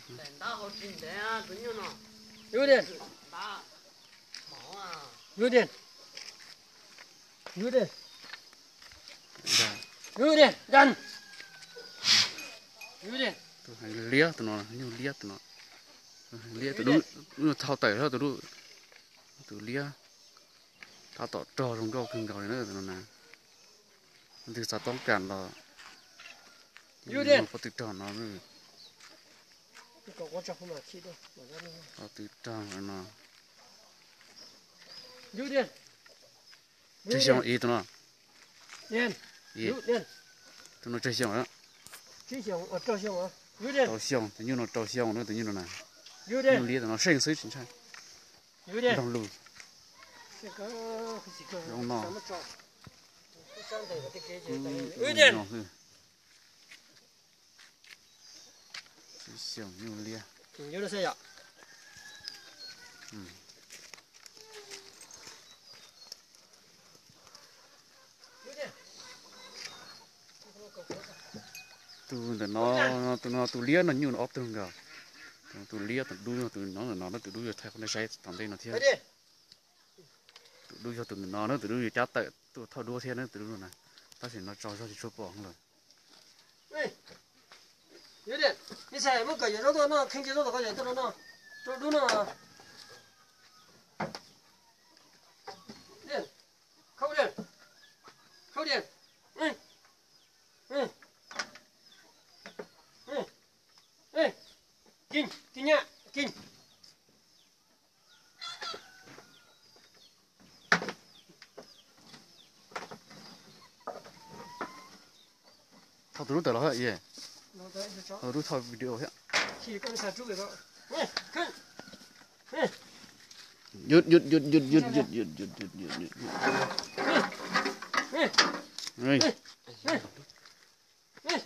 Yus tias, yus tias, yus tias, yus tias, yus tias. Tus heev liab tus no, nyuj liab tus no. Tus heev liab tus dub, nyuj thau tawm hlo tus dub. Tus liab tab tom rog zoo nkauj kawg nkaus li na tus no na. Leej twg xav toob kas los pob tw rog no. Pob tw rog no. Tsawg xyoo ib tus no? Tus no tsawg xyoo? Rau xyoo, tus nyuj no rau xyoo na, tus nyuj no na. Nyuj liab tus no seej xwb tsis ntshai. Nrog lus. Zoo no. Nyuj no xwb. Tsawg xyoo nyuj liab. Tus ntawm no, tus no tus liab no nyuj no ob tug nkaus. Tus liab tus dub yog tus no, tus no tus dub yuav thaij qhov nej saib tom ntej no thiab. Tus dub yog tus ntawm no na, tus dub yuav cab tawm tuaj thauj duab thiab na, tus dub no na. Tab sis no tsaus zog tsis tshua pom lawm. Muab kawm yawm zaub tuaj noj, kheej cia zaub tom ko yawm tuaj noj, rau dub noj. Khau diam, khau diam. Kij, kij nyaj, kij. Thauj tus dub tawm los thiab, tus dub thauj video thiab. Yus, yus, yus, yus, yus, yus, yus, yus, yus, yus.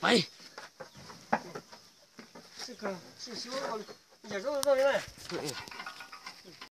Pais.